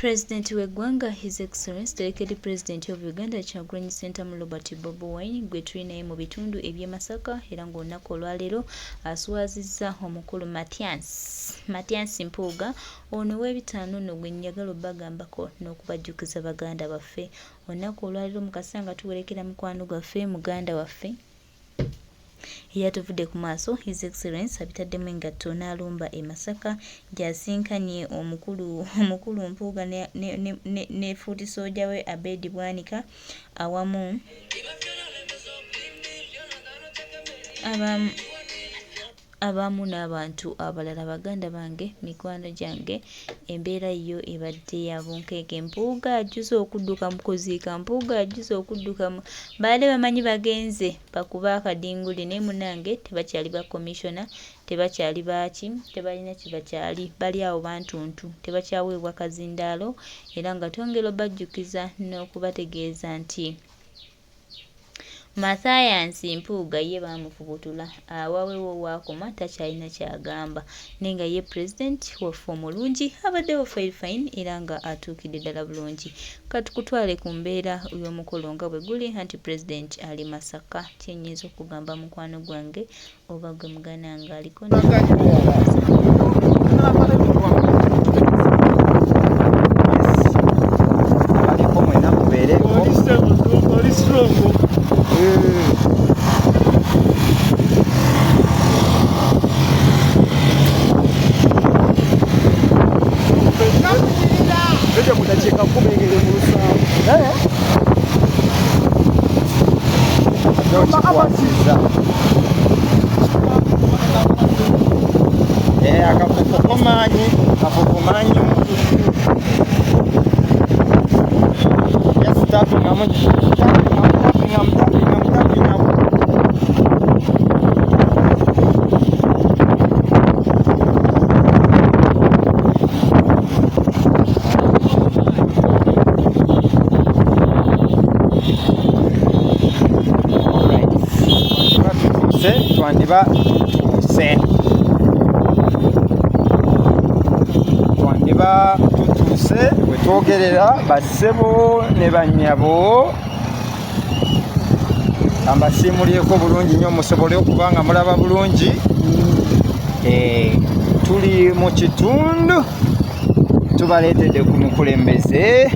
President w'eggwanga His Excellency Delegate President of Uganda Kyagulanyi Ssentamu Robert Bobi Wine gwe tuli naye mu bitundu eby'e Masaka era ng'olunaku olwaleero aswazizza omukulu Mathias Mathias Mpuuga ono ow'ebitaano nno gwe njagala obbagambako n'okubajjukiza baganda baffe olunaku olwaleero mu kaseera nga tuwerekera mukwano gwaffe muganda waffe Eyatuvudde ku maaso His Excellence abitaddemu engatto n'alumba e Masaka gy'asinkanye omukulu omukulu Mpuuga ne, ne, ne, ne, ne fuutisooja we Abed Bwanika awamu abamu abamu n'abantu abalala. Baganda bange, mikwano gyange, embeera yo ebadde ya bunkenke. Mpuuga ajjuze okudduka mu kuziika, Mpuuga ajjuze okudduka mu... Baali bamanyi bagenze bakube akadinguli naye munnange tebakyali ba commissioner, tebakyali baaki, tebalina kye bakyali, bali awo bantuntu, tebakyaweebwa kazindaalo era nga twongera obajjukiza n'okubategeeza nti Mathias Mpuuga ye baamufubutula awawe wo waakoma takyalina ky'agamba naye nga ye President waffe omulungi abaddewo fine fine era nga atuukidde ddala bulungi. Katukutwale ku mbeera y'omukolo nga bwe guli anti President ali Masaka kye nnyinza okugamba mukwano gwange oba gwe muganda wange aliko Abaliko mwena mubeereko. Oli strong. Bejja mu dakiika 10 ngeri mu lusanvu. Nokikwasiza. Eh, akafufu komanyi, kafufu manyi. Yes, tapping, I'm tapping, I'm tapping, I'm tapping, I'm tapping. I'm... Alright. Twandiba tutuuse. Twandiba tutuuse we twogerera bassebo ne bannyabo. Ambasiimulyeko bulungi nnyo musobole okuba nga mulaba bulungi. Eh, tuli mu kitundu tubaleetedde ku mukulembeze.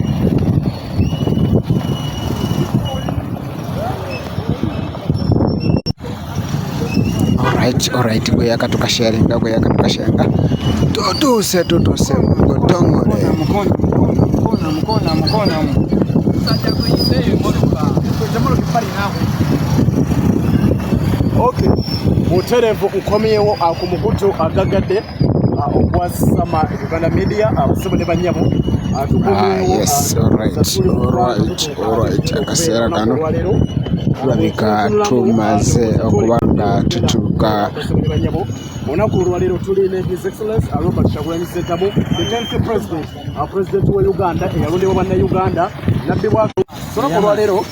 Alright, alright, gwe yakatuka sharinga, gwe yakatuka sharinga. Tutuuse, tutuuse mugotongole. Mukono, mukono, mukono, mukono, mukono. Okay. Butereevu nkomyewo ku mukutu agagadde ogwa Sama Uganda Media abasebo ne bannyabo tukomyewo. Ah, yes, alright, alright, alright. Akaseera kano tulabika tumaze okuba nga tutuuka. Olunaku olwaleero tuli ne His Excellence Robert Kyagulanyi Ssentamu, the 10th president, president wa Uganda eyalondebwa bannayuganda nabbi bwa. Olunaku olwaleero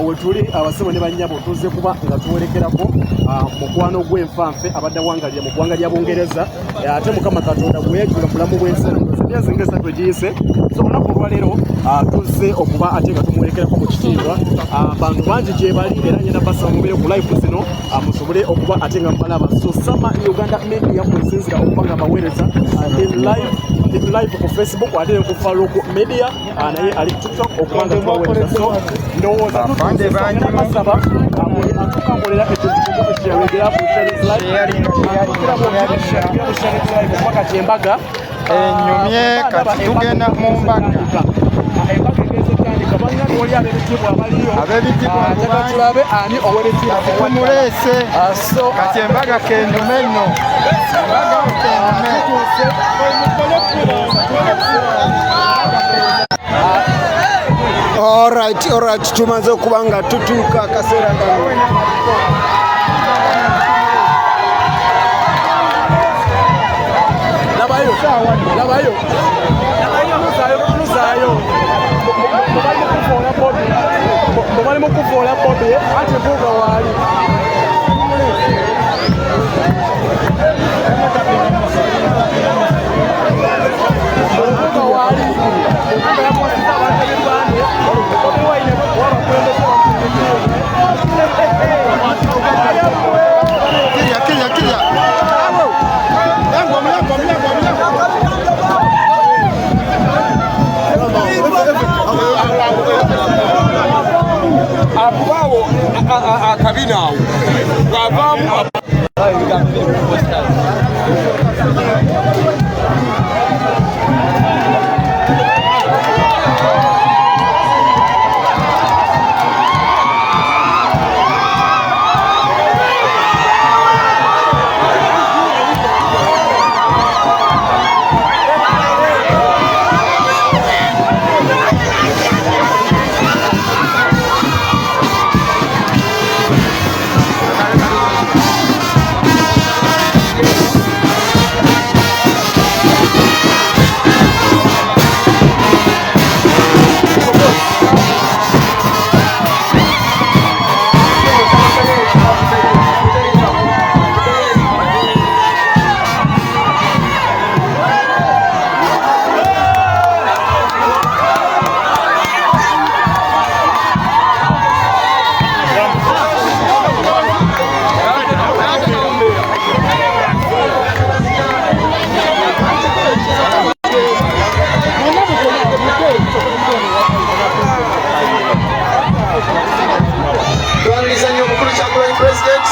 wetuli abasebo ne bannyabo tuzze kuba nga tuwerekerako mukwano gw'enfanfe abadde awangalira mu ggwanga lya Bungereza ate Mukama Katonda gwe yajjula mu bulamu bw'ensi emyezi nga esatu egiyise. So olunaku olwaleero tuzze okuba ate nga tumuwerekerako mu kitiibwa. Bantu bangi gye bali era ngenda basaba mubeere ku live zino musobole okuba ate nga mubalaba. So Sama Uganda Media kwensinzira okuba nga baweereza in live ku Facebook ate ne ku Farouk Media naye ali ku TikTok okuba nga tubaweereza. So ndowooza Bafande bangi mu. basaba buli atuuka nkolera ekintu kimu ekiyawegera ku Sharing Live. Sharing, sharing, sharing. Sharing Live kuba kati embaga Enyumye, kati tugenda mu mbaga. Embaga egenze etandika bannange wali ab'ebitiibwa abaliyo. Ab'ebitiibwa Njagala bangi. tulabe ani ow'ebitiibwa. Tumuleese. So Kati embaga kenyume nno. Embaga kenyume. Alright, alright, tumaze okuba nga tutuuka akaseera kano. Labayo, labayo, tunuzaayo, tunuzaayo. Bali mu kuvoola Bobi, bali mu kuvoola Bobi anti Mpuuga waali. Mpuuga waali. Bw'avaamu Twaniriza nnyo omukulu Kyagulanyi President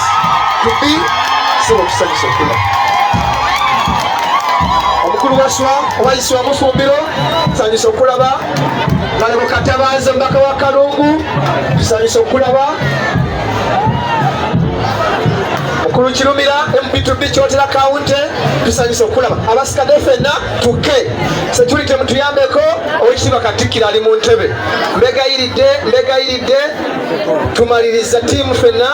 to be sebo tusanyusa okula omukulu waswa owayiswa mufumbiro tusanyusa okulaba Malebo Katabaazi omubaka wa Kalungu tusanyusa okulaba mukulu Kirumira MP2B Kyotera County tusanyusa okulaba abasikadde ffenna tukke security mutuyambeko owekitiibwa Katikkiro ali mu ntebe mbegayiridde mbegayiridde tumaliriza ttiimu ffenna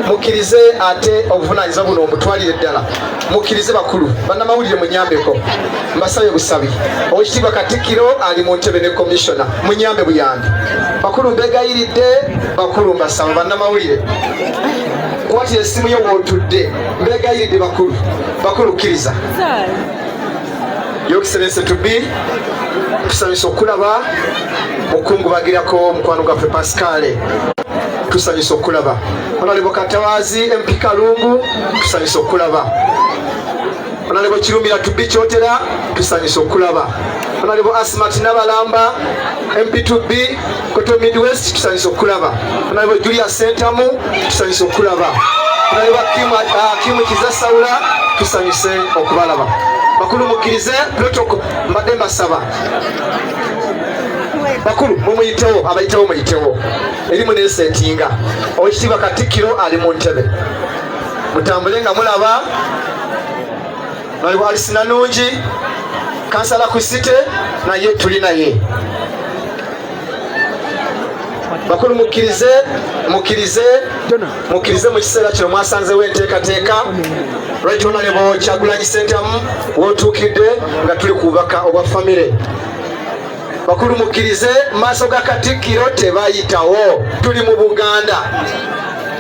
mukkirize ate obuvunaanyizibwa buno omutwalire ddala mukkirize bakulu bannamawulire munyambeko mbasabye busabi owekitiibwa Katikkiro ali mu ntebe ne komishona munyambe buyambi bakulu mbegayiridde bakulu mbasaba bannamawulire kwatira essimu yo w'otudde mbegayiridde bakulu bakulu kkiriza Your Excellency to be tusanyusa okulaba mukungubagirako mukwano gwaffe Pascal tusanyusa okulaba Honorable Katabaazi MP Kalungu tusanyusa okulaba Honorable Kirumira to be Kyotera tusanyusa okulaba Honorable Asmat Nabalamba MP2B Koto Midwest tusanyusa okulaba Honorable Julius Sentamu tusanyusa okulaba Honorable Akimu Kiza Saula tusanyuse okubalaba bakulu mukkirize protocol mbadde mbasaba bakulu mumuyitewo abayitewo muyitewo erimu nesetinga owekitiibwa Katikkiro ali mu ntebe mutambule nga mulaba naliwo Alice Nanungi kansala ku site naye tuli naye bakulu mukkirize mukkirize mukkirize mu kiseera kino mwasanzewo enteekateeka Right Honorable Kyagulanyi Ssentamu wotuukidde nga tuli ku bubaka obwa famire bakulu mukkirize maaso ga Katikkiro tebayitawo tuli mu Buganda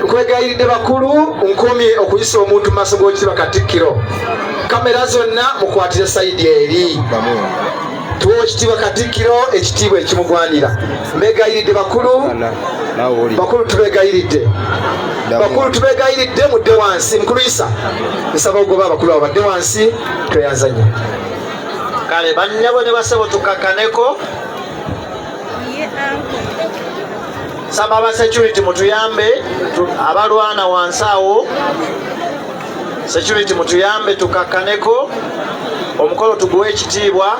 nkwegayiridde bakulu nkomye okuyisa omuntu maaso g'okitiibwa Katikkiro kamera zonna mukwatire sayidi eri tuwe ekitiibwa Katikkiro ekitiibwa ekimugwanira mbegayiridde bakulu bakulu tubegayiridde bakulu tubegayiridde mudde wansi mukulu Isa nsaba ogoba abakulu abo badde wansi tweyanzanye kale bannyabo ne basebo tukakkaneko saba aba security mutuyambe abalwana wansi awo security mutuyambe tukakkaneko omukolo tuguwe ekitiibwa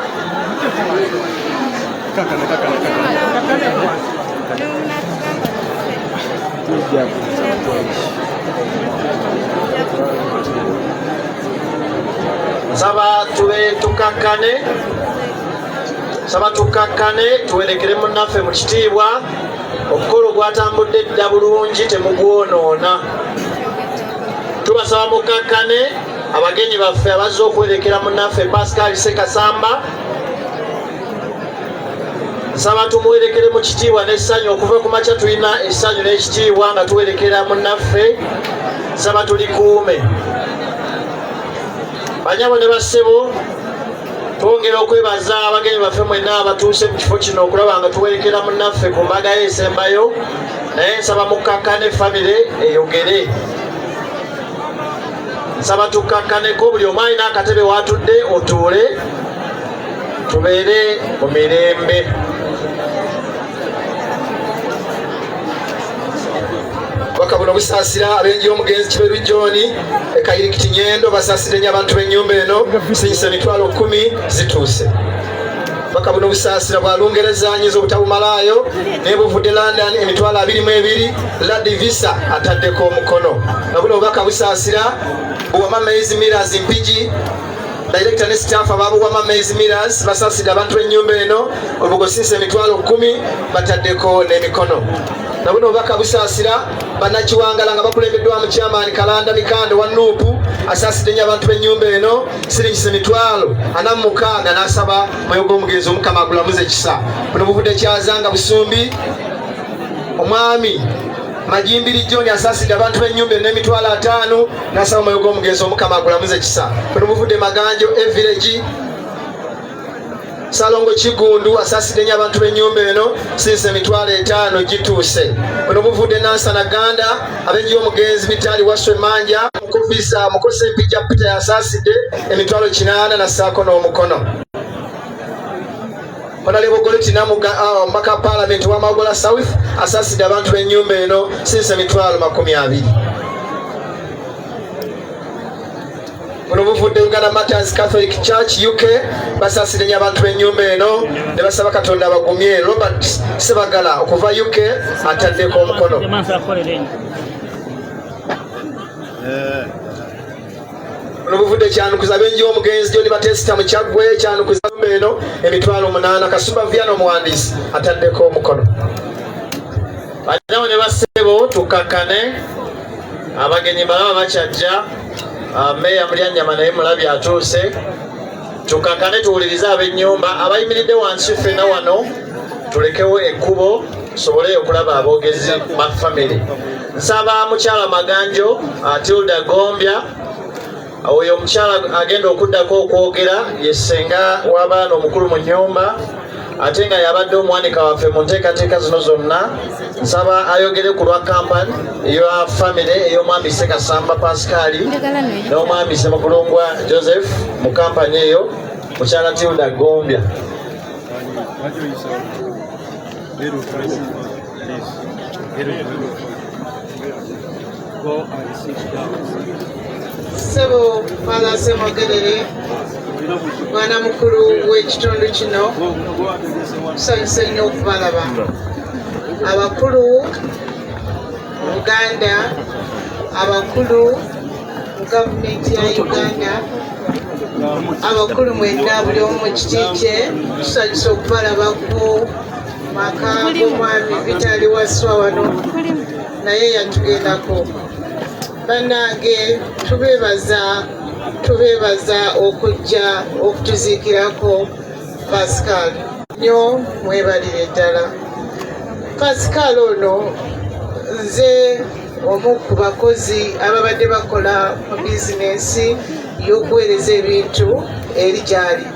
nsaba tube tukakkane nsaba tukakkane tuwerekere munnaffe mu kitiibwa omukolo gwatambudde dda bulungi temugwonoona tubasaba mukakkane abagenyi baffe abazze okuwerekera munnaffe Pascal Ssekasamba nsaba tumuwerekere mu kitiibwa n'essanyu okuva ku makya tulina essanyu n'ekitiibwa nga tuwerekera munnaffe nsaba tulikuume banyabo ne bassebo twongera okwebaza abagenyi baffe mwenna abatuuse mu kifo kino okulaba nga tuwerekera munnaffe ku mbaga ye esembayo naye nsaba mukkakkane famire eyogere nsaba tukkakkaneko buli omu alina akatebe waatudde otuule tubeere mu mirembe. Obubaka buno busaasira ab'enju y'omugenzi Kiberu John e Kayirikiti Nyendo, basaasire nnyo abantu b'ennyumba eno, sinyisa 100,000 zituuse. Obubaka buno busaasira bwa Lungereza, nyinza obutabumalaayo, naye buvudde London, 22,000, Ladi Visa ataddeko omukono. Na buno obubaka busaasira Buwama Maize Millers Mpigi, director ne staff aba Buwama Maize Millers basaasidde abantu b'ennyumba eno, olubugo sinsa 10,000 bataddeko n'emikono. Na buno obubaka busaasira bannakiwangala nga bakulembeddwamu chairman Kalanda Mikando wa NUP, asaasidde nnyo abantu b'ennyumba eno, siringisa 46,000 n'asaba mwoyo gw'omugenzi Omukama agulamuze ekisa. Buno buvudde Kyazanga Busumbi, omwami Majimbiri John asaasidde abantu b'ennyumba eno 50,000 n'asaba omwoyo gw'omugenzi Omukama agulamuze ekisa. Buno buvudde Maganjo e Village, Salongo Kigundu asaasidde nnyo abantu b'ennyumba eno, sinsa 50,000 gituuse. Buno buvudde Nansana Ganda, ab'enju y'omugenzi Bitali Waswe Manja Mukuvisa Mukose Mpijja Peter yasaasidde 800,000 n'assaako n'omukono. Honorable Goreti Namuga, omubaka wa Parliament wa Mawogola South asaasidde abantu b'ennyumba eno, sinsa 20,000. Buno buvudde Uganda Martyrs Catholic Church UK, basaasire nnyo abantu b'ennyumba eno ne basaba Katonda abagumye. Robert Sebagala okuva UK ataddeko omukono. Buno buvudde Kyanukuza, ab'enju y'omugenzi John Batesita mu Kyaggwe, Kyanukuza nyumba eno 8,000, Kasumba Viano omuwandiisi ataddeko omukono. Bannyabo ne bassebo, tukkakkane, abagenyi balaba bakyajja. Meeya Mulyanyama naye mulabye atuuse. Tukkakkane tuwulirize ab'ennyumba abayimiridde wansi, ffenna wano tulekewo ekkubo tusobole okulaba aboogezi ba famire. Nsaba mukyala Maganjo, Tilda Gombya, oyo omukyala agenda okuddako okwogera ye ssenga w'abaana omukulu mu nnyumba, ate nga yabadde omuwanika waffe mu nteekateeka zino zonna. Nsaba ayogere ku lwa kampani eya famire ey'omwami Ssekasamba Pascal n'omwami Ssemukulungwa Joseph mu kampani eyo, mukyala Tilda Gombya. Ssebo Father Ssemogerere, mwana mukulu w'ekitundu kino, tusanyuse nnyo okubalaba. Abakulu mu Buganda, abakulu mu gavumenti ya Uganda, abakulu mwenna, buli omu mu kiti kye, tusanyuse okubalaba ku maka g'omwami Vitali Waswa wano, naye yatugendako. Bannange, tubeebaza, tubeebaza okujja okutuziikirako Pascal nnyo, mwebalire ddala. Pascal ono nze omu ku bakozi ababadde bakola mu bizinensi y'okuweereza ebintu eri gy'ali.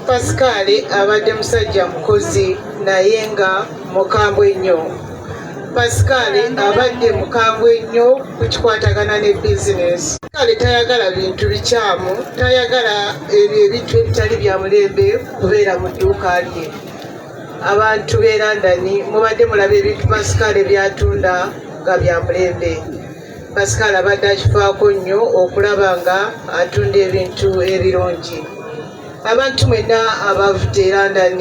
Pascal abadde musajja mukozi naye nga mukambwe nnyo. Pascal abadde mukambwe nnyo ku kikwatagana ne bizinensi. Pascal tayagala bintu bikyamu, tayagala ebyo ebintu ebitali bya mulembe kubeera mu dduuka lye. Abantu b'e London mubadde mulaba ebintu Pascal by'atunda nga bya mulembe. Pascal abadde akifaako nnyo okulaba nga atunda ebintu ebirungi. Abantu mwenna abavudde e London,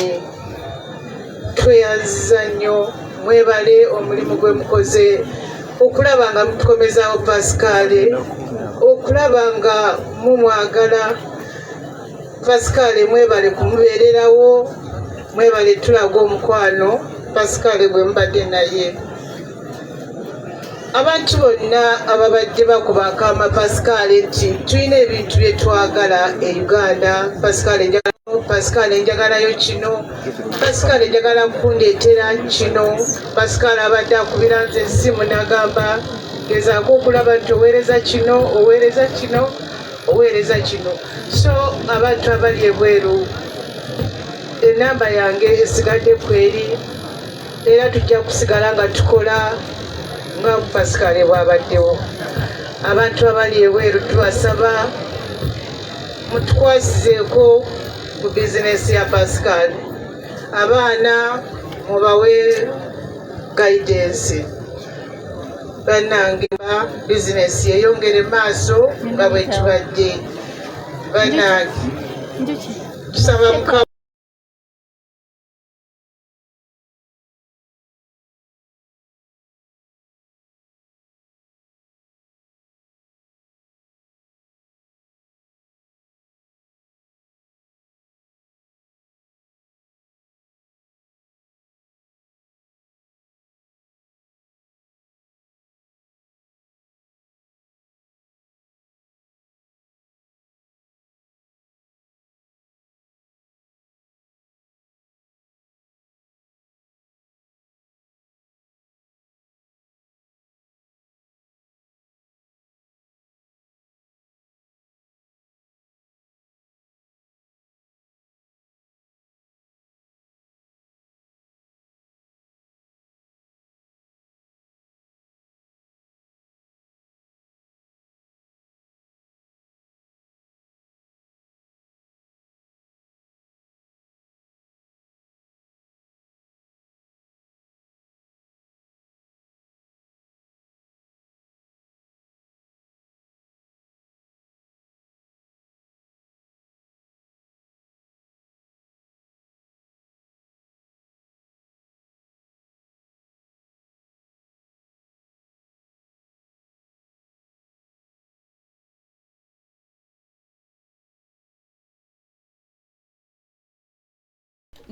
tweyanziza nnyo, mwebale omulimu gwe mukoze okulaba nga mutukomezaawo Pascal, okulaba nga mumwagala Pascal. Mwebale kumubeererawo, mwebale tulaga omukwano Pascal gwe mubadde naye. Abantu bonna ababadde bakuba akaama Pascal nti tulina ebintu bye twagala e Uganda, Pascal Pascal njagalayo kino, Pascal njagala kundeetera kino. Pascal abadde akubira nze essimu n'agamba, gezaako okulaba nti oweereza kino, oweereza kino, oweereza kino. So abantu abali ebweru, enamba yange esigadde kweri, era tujja kusigala nga tukola nga Pascal bw'abaddewo. Abantu abali ebweru, tubasaba mutukwasizeeko ku bizinesi ya Pascal. Abaana mubawe. Guidance. Bannange, bizinesi yeyongere maaso nga bwe tubadde. Bannange, tusaba Mukama.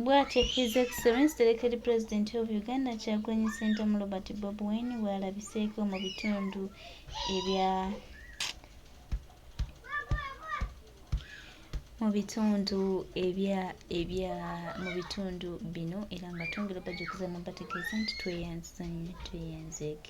Bw'atyo His Excellency the Elected President of Uganda Kyagulanyi Ssentamu Robert Bobi Wine bw'alabiseeko mu bitundu ebya mu bitundu ebya ebya mu bitundu bino era nga twongera obajjukiza n'obategeeza nti tweyanziza nnyo tweyanzeege.